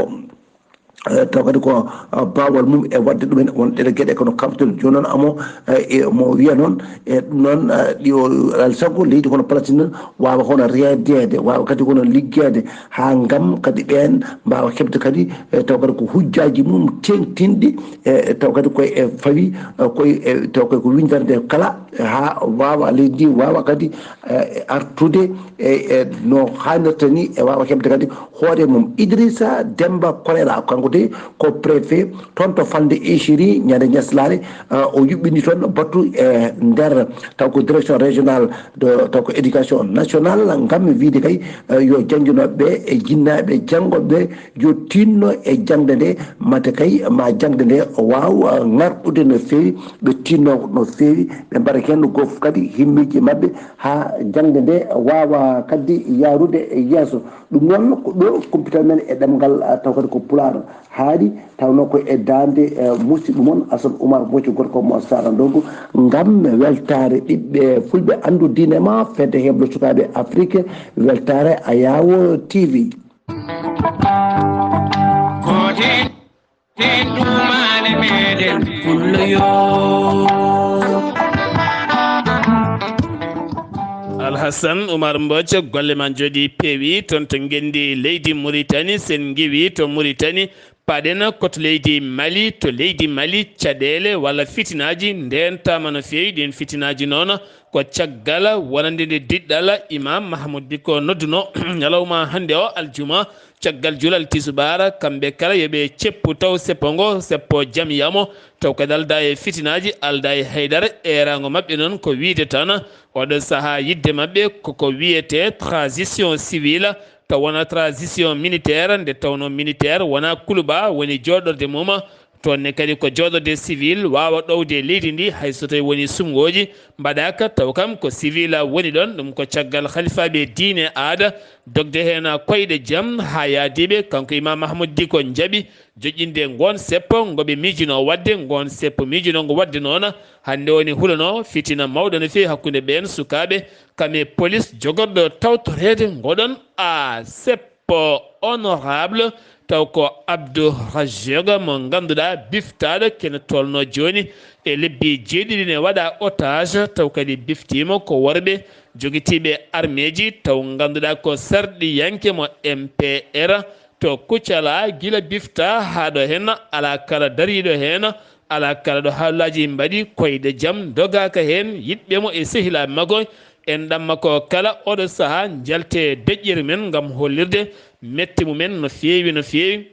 Eh, taw kadi ko, ah, baawal mum e waɗde ɗumen won ɗeɗe geɗe kono kamtol jooni noon amo, eh, e mo wiya noon, e ɗum noon, ah, ɗi o alaa sago leydi kono Palestine noon waawa hono reedeede, waawa kadi kono liggeede haa ngam kadi ɓeen mbaawa heɓde kadi, eh, taw kadi ko hujjaaji mum teeŋtinɗi, eh, taw kadi koye e fawi, eh, koye e taw kadi ko winndere nde kala, eh, haa waawa leydi ndi waawa kadi, eh, artude e, e no haanirta ni e waawa heɓde kadi hoore mum. Idrissa Demba Correa, kanko de ko préfet toon to falnde Echiri ñande ñaslaare, eh, o yuɓɓini toon battu e nder taw ko direction régionale de taw ko éducation nationale ngam wiide kay, eh, yo jannginooɓe ɓe e jinnaaɓe janngoɓe ɓe yo tinno e jaŋde nde mate kay ma jaŋde nde waaw, eh, ŋarɗude no feewi, ɓe tinno no feewi, ɓe mbaɗa heen goof kadi himmeeji maɓɓe haa jaŋde nde waawa kadi yaarude e yeeso. Ɗum noon ko ɗo kumpital men e ɗemngal, ah, taw kadi ko Pulaar haaɗi, tawnoo ko e daande, eh, musidɗo mon Assane Oumar Bocco gorko mo Sara Ndongo ngam weltaare ɓiɓɓe fulɓe anndu diine ma fedde heblo sukaaɓe Afrique weltaare Ayawo T V. Kote ten ɗumani meɗen pullo yo. Alhassan Oumar Mbodj, golle ma jooɗi peewi toon to ngenndi leydi Mauritanie. Sen ngiwi to Mauritanie, paɗen koto leydi Mali. To leydi Mali, caɗeele walla fitinaaji ndentaama no feewi. Ɗiin fitinaaji noon ko caggal wonande nde diɗɗal Imam Mahmoud Dicko nodduno ñalawma hannde o aljuma, caggal julal tisubaar, kamɓe kala yo ɓe ceppu taw seppo ngo, seppo jamiya mo, taw kadi alda e fitinaaji, alda e haydara. Eeraango maɓɓe noon ko wiyde tan oɗo sahaa yiɗde maɓɓe koko wiyetee transition civile, taw wonaa transition militaire, nde tawnoo militaire wonaa kuluba woni jooɗorde mum. Toon ne kadi ko jooɗorde civil waawa ɗowde leydi ndi, hay so tawii wonii suɓngooji mbaɗaaka, taw kam ko civil woni ɗoon. Ɗum ko caggal halifaaɓe diine aada dogde heen koyɗe jam haa yaadiiɓe, kanko Imam Mahmoud Dicko njaɓi joƴƴinde ngoon seppo ngo ɓe miijunoo waɗde, ngoon seppo miijunoo ngo waɗde noon. Hannde woni hulano fitina mawɗo no feewi hakkunde ɓeen sukaaɓe kam e polis jogorɗo tawtoreede ngoɗon a seppo. Ko honorable taw ko Abdou Rajoga mo ngannduɗaa biftaaɗo kene tolno jooni e lebbi jeeɗiɗi ne waɗa otage, taw kadi biftiima ko worɓe jogitiiɓe armeeji, taw ngannduɗaa ko sarɗiyanke mo M P R to Kucala, gila bifta haa ɗo heen alaa kala dariiɗo heen. Alaa kala ɗo haalaaji mbaɗi koyɗe jam dogaaka heen, yiɗɓe mo e sehilaaɓe makko en ɗamma ko kala oɗo sahaa njalte deƴƴere men ngam hollirde mette mumen no feewi no feewi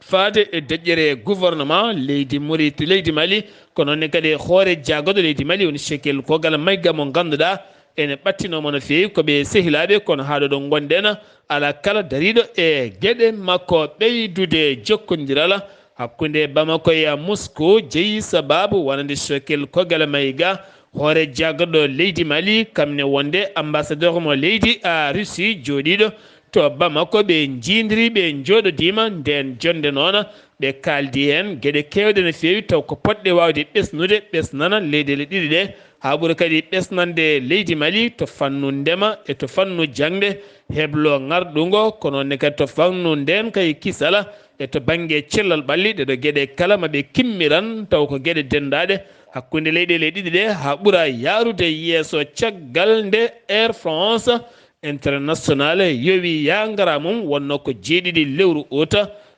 faade e deƴƴere gouvernement leydi Maurit leydi Mali. Ko noon ne kadi hoore jaagoɗo leydi Mali woni Shekel Kogal Mayga mo ngannduɗaa ene ɓattinoo mo no feewi ko ɓe sehilaaɓe, kono haa ɗo ɗo ngonɗen alaa kala dariiɗo e geɗe makko. Ɓeydude jokkondiral hakkunde Bamako e Moscou jeyi sabaabu wonande Shekel Kogal Mayga, hoore jaagoɗo leydi Mali, kam ne wonde ambassadeur mo leydi a Russie jooɗiiɗo to Bamako. Ɓe njiidiri, ɓe njooɗodiima ndeen jonnde noon, ɓe kaaldi heen geɗe keewɗe no feewi, taw ko potɗe waawde ɓesnude, ɓesnana leyɗeele ɗiɗi ɗe, haa ɓura kadi ɓesnande leydi Mali to fannu ndema e to fannu jaŋde, heblo ŋarɗungo, ko noon ne kadi to fannu ndeenka e kisal e to bannge cellal ɓalli. Ɗee ɗoo geɗe kala ma ɓe kimmiran, taw ko geɗe denndaaɗe hakkunde leyɗeele ɗiɗi ɗe, haa ɓura yaarude yeeso caggal nde Air France International yowi yaangara mum, wonnoo ko jeeɗiɗi lewru ut,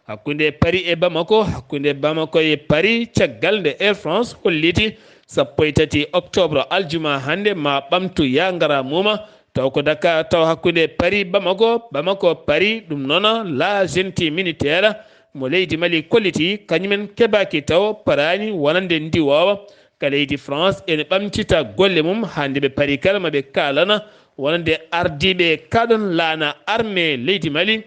hakkunde Paris e Bamako, hakkunde Bamako e Paris, caggal nde Air France holliti sappo e tati octobre, aljuma hannde, ma ɓamtu yaangara mum. Taw ko Dakar, taw hakkunde Paris Bamako, Bamako Paris, ɗum noon la Gendarmerie militaire mo leydi Mali kolliti, kañumen keɓaaki taw paraani wonande ndiwoowa ka leydi France. Ene ɓamtita golle mum haa nde ɓe parii kala ma ɓe kaalana wonande ardiiɓe kaɗon laana armée leydi Mali.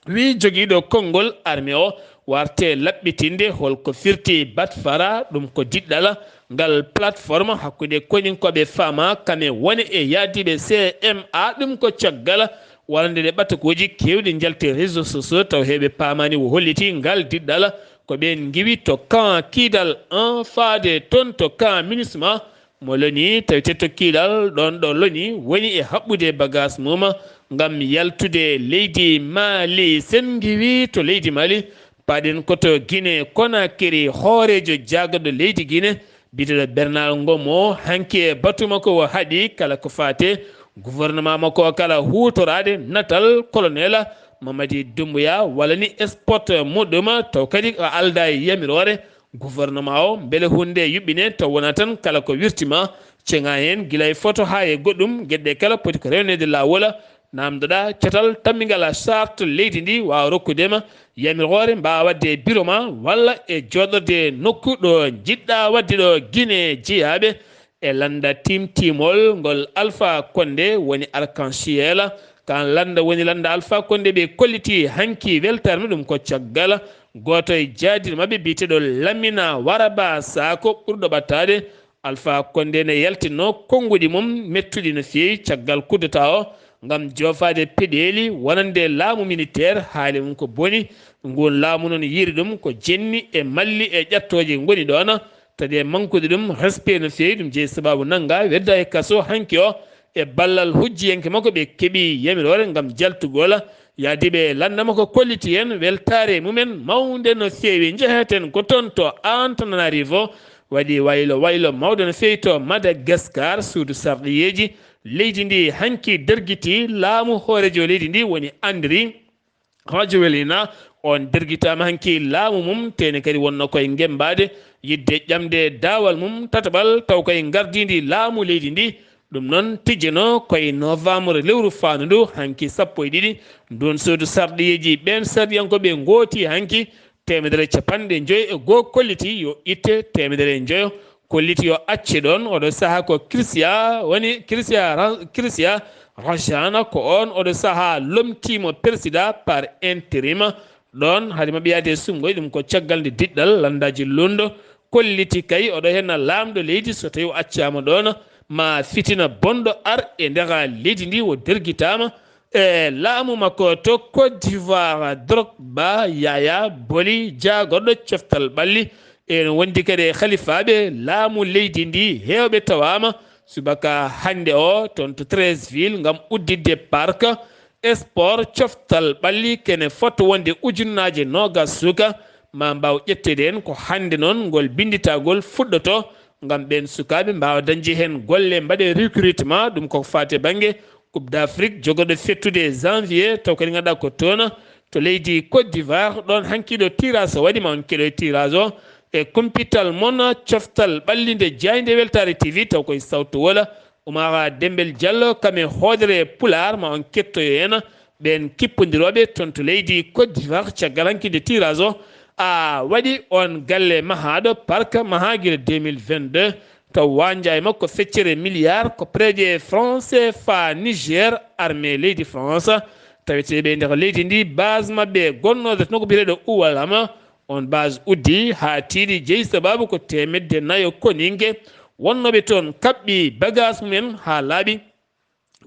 Wii jogiiɗo konngol armée o, warte laɓɓitinde hol ko firti Batfara, ɗum ko diɗɗal ngal plateforme hakkunde koninkooɓe fama kame wone e yaadiiɓe C M A, ɗum ko caggal wonande ɗe ɓatakuuji keewɗi njalti réseaux sociaux taw heɓe paamaani o holliti ngal diɗɗal ko ɓeen ngiwi to camp Kidal un faade toon to camp MINUSMA mo loni, tawite to Kidal ɗoon ɗo loni woni e haɓɓude bagaas mum ngam yaltude leydi Mali. Sen ngiwi to leydi Mali, Paɗen ko to Guinée Conakry, hooreejo jaagorɗo leydi Guinée, biyeteeɗo Bernard Ngomo, hanki e batu makko o haɗi kala ko faati e gouvernement makko o kala huutoraade natal colonel Mamadi Doumbouya walla ni escort muɗum, taw kadi o aldaa e yamiroore gouvernement o, mbele huunde nde yuɓɓine taw wona tan kala ko wirti ma ceŋa heen, gila e photo haa e goɗɗum, geɗe ɗe kala poti ko rewneede laawol. Naamndoɗaa catal tammbingal charte leydi ndi waawa rokkude ma yamiroore, mbaawa waɗde e biro ma walla e jooɗorde nokku ɗo njiɗɗaa waɗde ɗo Guinée jeyaaɓe e lannda timtimol ngol Alpha Condé woni arc-en-ciel. Kan lannda woni lannda Alpha Condé ɓe kolliti hanki weltaare muɗum ko caggal gooto e jaadirɗo maɓɓe biyeteeɗo Lamine Waraba Sako ɓurɗo ɓattaade. Alpha Condé ne yaltinno konnguɗi mum mettuɗi no feewi caggal coup d'État o ngam joofaade peɗeeli wonande laamu militaire, haali mum ko boni. Nguun laamu noon yiiri ɗum ko jenni e malli e ƴattooje ngoni ɗoon, tadi e mankude ɗum respect no feewi. Ɗum jeyi sabaabu nannga wedda e kaso hanki o e ballal hujjiyanke makko ɓe keɓi yamiroore ngam jaltugol. Yaadiiɓe lannda makko kolliti heen weltaare mumen mawnde no feewi. Njeheten ko toon to Antananarivo, waɗi waylo waylo mawɗo no feewi to Madagascar. Suudu sarɗiyeeji leydi ndi hanki dergiti laamu hooreejo leydi ndi woni Andry Rajoelina. On dergitaama hanki laamu mum, tene kadi wonno koye ngembaade yidde ƴamde daawal mum tataɓal taw koye ngardiindi laamu leydi ndi. Ɗum noon tijjeno koye novembre lewru faandu ndu hanki sappo e ɗiɗi. Ndun suudu sarɗiyeeji ɓeen sarɗiyankooɓe ngooti hanki teemedere capanɗe njoyo e goo kolliti yo itte teemedere njoyo, kolliti yo acce ɗoon. Oɗo saha ko Christian woni Christian Ra-, Christian Rajana, ko on oɗo saha lomtiimo président par intérim. Ɗoon hade maɓɓe yaade e sunngoy ɗum ko caggal nde diɗɗal lanndaaji lunndo kolliti kay oɗo henna laamɗo leydi so tawi o accaama ɗoon ma fitina bonɗo ar e ndega leydi ndi o dergitaama e laamu makko to Côte d'Ivoire. Drogba Yaya Boli jaagorɗo coftal ɓalli ene wondi kadi e halifaaɓe laamu leydi ndi heewɓe tawaama subaka hannde o toon to Treichville ngam udditde parc sport coftal ɓalli kene fotto wonde ujunnaaje noogas suka ma mbaaw ƴetteede heen. Ko hannde noon ngol binnditagol fuɗɗoto ngam ɓeen sukaaɓe mbaawa dañde heen golle mbaɗe recrutement. Ɗum koko faati e bannge Coupe d'Afrique jogorɗo fettude e janvier taw kadi ngannduɗaa ko toon to leydi Côte d'Ivoire. Ɗoon hanki ɗo tirage o waɗi ma on keɗo e tirage o e kumpital mon coftal ɓalli nde jaaynde weltaare T V taw koye sawto wola Oumar Dembel Diallo kam e hoodere Pulaar ma on kettoyo en ɓeen kippondirooɓe toon to leydi Côte d'Ivoire caggal hanki nde tirage o a waɗi on galle mahaaɗo parc mahaa gila deux mille vingt-deux taw wanja e makko feccere milliard ko prêt e franc C F A Niger armée leydi France taweteeɓe e nder leydi ndi base maɓɓe gonnooɗo to nokku biyeteeɗo Oualama. On base uddi haa tiiɗi jeyi sababu ko teemedde nayo koninke wonnooɓe toon kaɓɓi bagage mumen haa laaɓi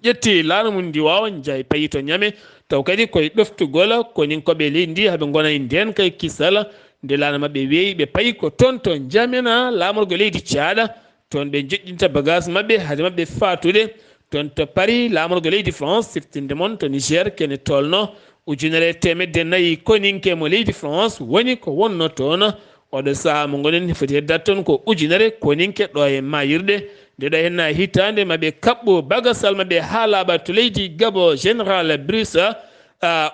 ƴetti laana mum ndi waawa njaay payi to Ñame taw kadi koye ɗoftugol koninkooɓe leydi ndi haɓe ngona e ndeen kay kisal nde laana maɓɓe weeyi ɓe payi ko toon to Ñamena laamorgo leydi Caaɗa. Toon ɓe njoƴƴinta bagage maɓɓe hade maɓɓe faatude. Toon to Paris laamorgo leydi France siftinde mon to Niger kene tolno ujunere e teemedde nayi koninke mo leydi France woni ko wonno toon. Oɗo sahaa mo ngonen foti heddat toon ko ujunere koninke ɗo e mayirɗe nde ɗo henna hitaande maɓe kaɓɓo bagasal maɓe haa laaɓa to leydi Gabo général Brice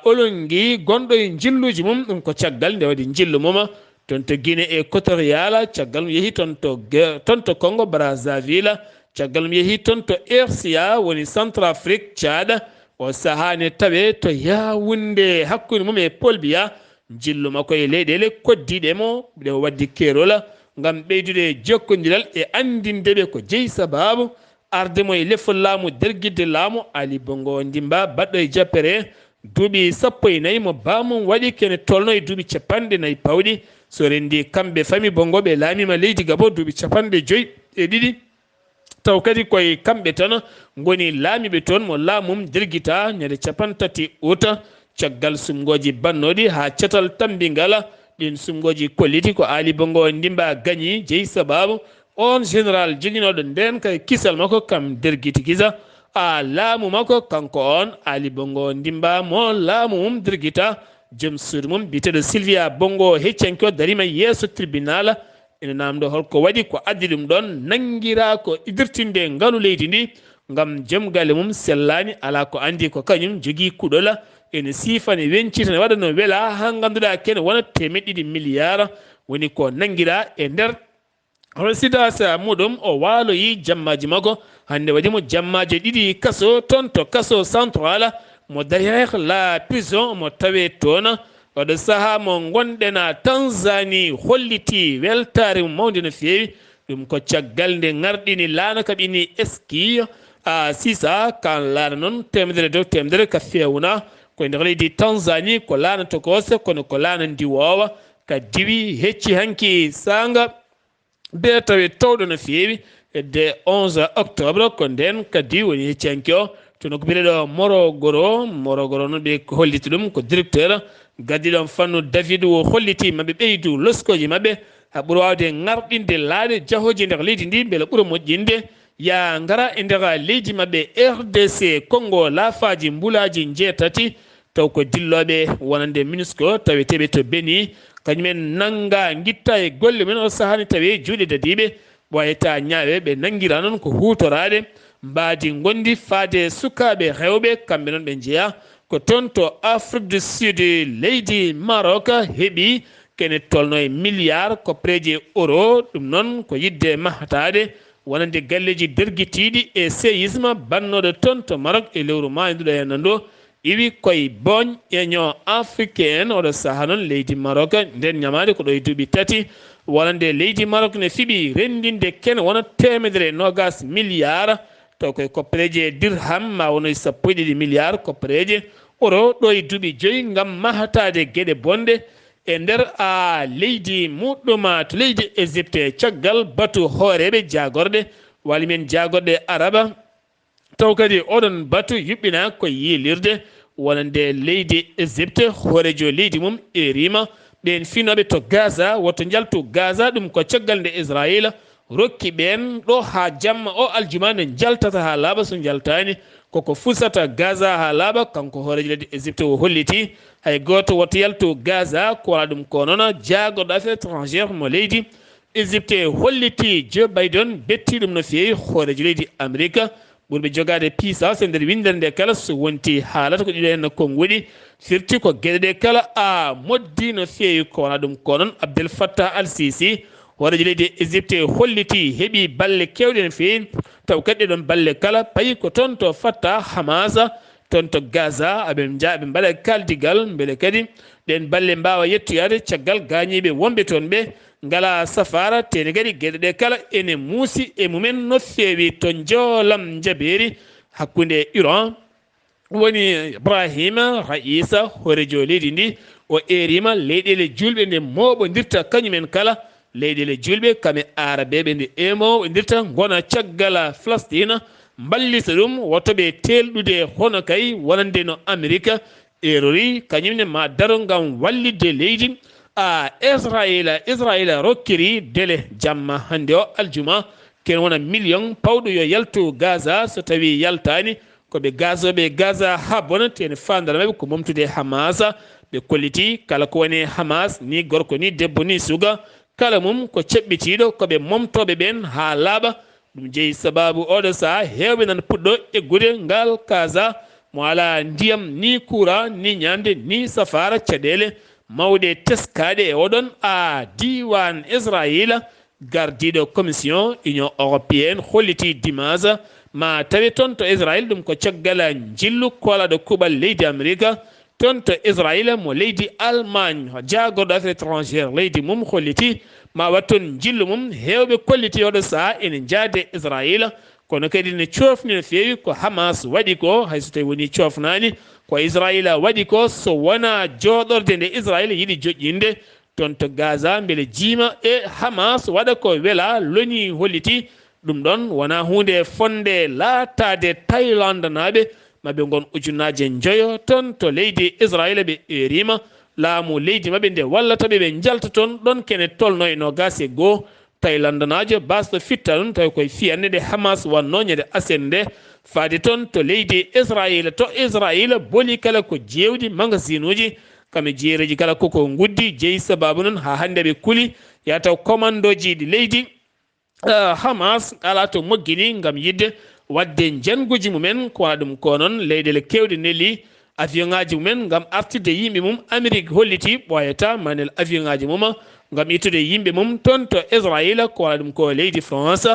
Olongi gonɗo e njilluuji mum. Ɗum ko caggal nde waɗi njillu mum toon to Guinée Équatoriale, caggal mum yehi toon to Ge-, toon to Congo Brazzaville, caggal mum yehi toon to R C A, woni Centrafrique, Tchad. O sahaa ne tawee to Yaoundé, hakkunde mum e Paul Biya, njillu makko e leyɗeele koddiiɗe mo, ɗe o waddi keerol ngam ɓeydude jokkondiral e anndinde ɓe ko jeyi sabaabu arde mo e lefol laamu, dergidde laamu Ali Bongo Ndimba, baɗɗo e jappere duuɓi sappo e nayi mo baamum waɗi, kene tolno e duuɓi capanɗe nayi pawɗi. So renndi kamɓe fami Bongo ɓe laamiima leydi Gabo duuɓi capanɗe joyi e ɗiɗi. Taw kadi koye kamɓe tan ngoni laamiiɓe toon mo laamum dergita ñande capantati ut, caggal sumngooji bannooɗi haa catal tammbingal. Ɗiin sumngooji kolliti ko Ali Bongo Ndimba gañi, jeyi sabaabu on général joginooɗo ndeen kay kisal makko kam dergiti kisa a laamu makko kanko on Ali Bongo Ndimba mo laamu mum dergita Joom suudu mum biyeteeɗo Sylvia Bongo, heccanke o dariima yeeso tribunal. Ina naamndoo holko waɗi, ko addi ɗum ɗoon. Nanngiraa ko idirtinde ngalu leydi ndi ngam joom galle mum sellaani, alaa ko anndi ko kañum jogii kuɗol. Ene siifani, weñcita, ne waɗa no wela haa ngannduɗaa kene wona teemeɗɗe ɗiɗi miliyaar woni ko nanngiraa e nder résidence muɗum. O waaloyi jammaaji makko. Hannde waɗi mo jammaaji ɗiɗi kaso toon to kaso central mo Dahieh la prison mo tawee toon. Oɗo sahaa mo ngonɗen a Tanzanie holliti weltaare mum mawnde no feewi. Ɗum ko caggal nde ngarɗini laana kaɓini ski a sisa kan laana noon teemedere dow teemedere ka feewna ko e nder leydi Tanzanie, ko laana tokose kono ko laana ndiwoowa ka diwi hecci hanki saanga. Be tawi towɗo no feewi hedde onze octobre, ko ndeen kadi woni heccanke o to nokku biyeteeɗo Morogoro. Morogoro noon ɓe holliti ɗum ko directeur gaddiɗo fannu David o holliti maɓe ɓeydu loskooji maɓe haa ɓura waawde ŋarɗinde laaɗe jahooji nder leydi ndi mbele ɓura moƴƴinde yaa ngara e nder leydi maɓɓe R D C Congo laafaaji mbulaaji njeetati. Taw ko dillooɓe wonande MINUSCO taweteeɓe to Beni, kañum en nannga ngitta e golle mum en o sahaa ne tawee juuɗe dadiiɓe, ɓooyata ñaawe, ɓe nanngiraa noon ko huutoraade mbaadi ngonndi faade sukaaɓe rewɓe, kamɓe noon ɓe njeyaa ko toon to Afrique du Sud, leydi Maroc heɓi kene tolno e miliyaar koppareeji euro, ɗum noon ko yiɗde mahataade wonande galleeji dergitiiɗi e séisme bannooɗo toon to Maroc e lewru maayndu ɗo e nanndu. Iwi koye Bogne, Union Africaine, oɗo sahaa noon leydi Maroc, nden ñamaande ko ɗo e duuɓi tati, wonande leydi Maroc ne fiɓi renndinde kene wona teemedere e noogaas miliyaar, taw koye koppareeje dirham, ma wono e sappo e ɗiɗi miliyaar koppareeje euro, ɗo e duuɓi joyi ngam mahataade geɗe bonɗe e nder a leydi muɗɗum, to leydi Égypte, caggal batu hooreeɓe jaagorɗe, walla mbiyen jaagorɗe araba, taw kadi oɗon batu yuɓɓina ko yiilirde wonande leydi Égypte, hooreejo leydi mum erima ɓeen finooɓe to Gaza, woto njaltu Gaza, ɗum ko caggal nde Israayiila rokki ɓeen ɗo haa jamma o aljuma ne njaltata haa laaɓa, so njaltaani koko fusata Gaza haa laaɓa. Kanko hooreejo leydi Égypte o holliti hay gooto woto yaltu Gaza, ko wala ɗum ko noon jaagorɗo affaire étrangère mo leydi Égypte holliti Joe Biden betti ɗum no feewi hooreejo leydi Amerika ɓurɓe jogaade puissance e nder winndere nde kala so wonti haalata ko ɗiɗo henna konnguɗi firti ko geɗe ɗe kala a moddi no feewi ko wona ɗum ko noon Abdel Fattah Al Sisi hooreejo leydi Égypte holliti heɓi balle kewɗe no feewi taw kadi ɗe ɗon balle kala payi ko toon to Fattah Hamas toon to Gaza aɓe nja aɓe mbaɗa kaldigal mbele kadi ɗen balle mbaawa yettoyaade caggal gaañiiɓe wonɓe toon ɓe ngala safaara tene kadi geɗe ɗe kala ene muusi e mumen no feewi to njoolam njabeeri hakkunde Iran woni Ibrahima Raisa hooreejo leydi ndi o eerima leyɗeele julɓe nde mooɓondirta kañumen kala leyɗeele julɓe kame arabeɓe nde emo ɓe ndirta gona caggal Falastina mballita ɗum woto ɓe teelɗude hono kay wonande no Amerika erori kañum ne ma daro ngam wallitde leydi a Israila Israila rokkiri dele jamma hannde o aljuma ken wona million pawɗo yo yaltu Gaza so tawi yaltani ko ɓe gazoɓe Gaza haa bona te ne faandara maɓɓe ko momtude Hamas ɓe kolliti kala ko woni Hamas ni gorko ni debbo ni suga kala mum ko ceɓɓitiiɗo ko ɓe momtooɓe ɓeen haa laaɓa ɗum jeyi sababu oɗo saha heewɓe nan puɗɗo eggude ngal Gaza mo alaa ndiyam ni kuura ni ñaamde ni safaara caɗeele mawɗe teskaaɗe e oɗon a diiwaan Israila Gardiiɗo Commission Union Européenne holliti dimanche ma tawe toon to Israël ɗum ko caggal njillu koolaɗo kuuɓal leydi Amerika toon to Israël mo leydi Allemagne jaagorɗo affaire étrangère leydi mum holliti ma waɗ toon njillu mum heewɓe kolliti oɗo saha ene njaade Israël kono kadi ne coofni no feewi ko Hamas waɗi ko hayso tawi woni coofnaani ko Israël waɗi ko so wona jooɗorde nde Israël yiɗi joƴƴinde toon to Gaza mbele jiima e Hamas waɗa ko wela loni holliti ɗum ɗon wona huunde fonde laataade Thailandnaaɓe maɓe ngon ujunnaaje njoyo toon to leydi Israila ɓe erima laamu leydi maɓɓe nde wallata ɓe ɓe njalta toon ɗon kene tolno e noogaas e goo Thailandnaajo basɗo fitta ɗum tawi koye fiyannde nde Hamas wannoo ñande aset nde faade toon to leydi Israila to Israila boli kala ko jeewdi magasinuuji Kam e jiyereeji kala koko nguddi, jeyi sababu noon haa hannde aɓe kuli, yaa taw komandooji ɗi leydi, eh, Hamas alaa to moggini ngam yiɗde waɗde njannguuji mumen. Ko wona ɗum ko noon, leyɗeele keewɗe neli avion ŋaaji mumen ngam artirde yimɓe mum. Amerik holliti ɓooyataa ma nel avion ŋaaji mum ngam ittude yimɓe mum toon to Israayiila. Ko wona ɗum ko leydi France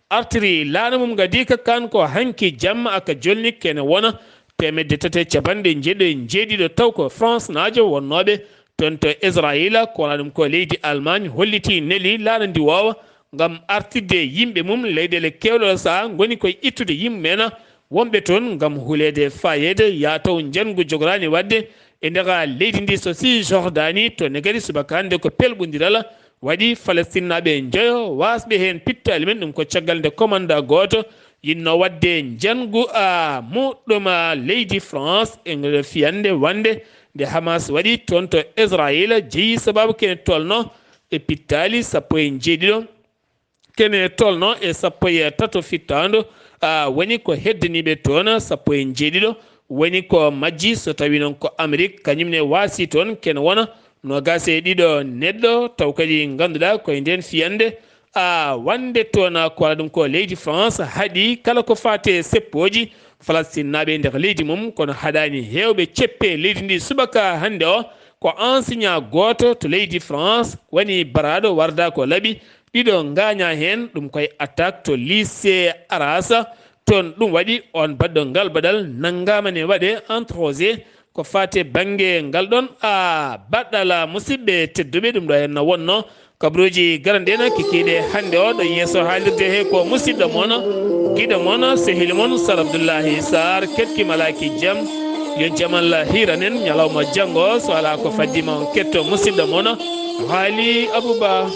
artiri laana mum ngadi ka kan ko hanki jamma aka jolni kene wona teemedde tati e capanɗe njeeɗiɗo e njeeɗiɗo, taw ko France naajo wonnooɓe toon to Israayiila. Ko wona ɗum ko leydi Allemagne holliti neli laana ndi woowa ngam artirde yimɓe mum. Leyɗeele keewɗe o sahaa ngoni koye ittude yimɓe men. Wonɓe toon ngam huleede faayeede, yaa taw njanngu jogoraani waɗde e nder leydi ndi, so Cisjordanie. Toon ne kadi subaka hannde ko pelɓondiral waɗi Falestinnaaɓe njoyo waasɓe heen pittaali men. Ɗum ko caggal nde komanda gooto yiɗno waɗde njanngu a muɗɗum a leydi France e nder fiyannde wonde nde Hamas waɗi toon to Israayiila, jeyi sababu kene tolno e pittaali sappo e njeeɗiɗo. Kene tolno e sappo e tato fittaandu, a, woni ko heddaniiɓe toon sappo e njeeɗiɗo, woni ko majji, so tawii noon ko Amerik, kañum ne waasi toon kene wona noogaas e ɗiɗo neɗɗo, taw kadi ngannduɗaa koye ndeen fiyannde, a, wonde toon ko wona ɗum ko leydi France haɗi kala ko faati e seppooji Falestinnaaɓe e nder leydi mum, kono haɗaani heewɓe ceppe leydi ndi subaka hannde o, ko enseignant gooto to leydi France woni baraaɗo warda ko laabi ɗiɗo ngaañaa heen, ɗum koye attaque to lycée Arras. Toon ɗum waɗi oon baɗɗo ngal baɗal nanngaama ne waɗe entrosé ko faati e bannge ngal ɗoon a baɗɗal. Musidɓe tedduɓe, ɗum ɗo heen no wonno kabaruuji garanɗe en kikiiɗe hannde o. Ɗo yeeso haalirde he ko musidɗo mon, giɗo mon, sehil mon Sar Abdullahi Sar, keɗki malaaki jam. Yo jam Allah hiiran en ñalawma janngo, so alaa ko faddi ma on ketto musidɗo mon Haali Abuba.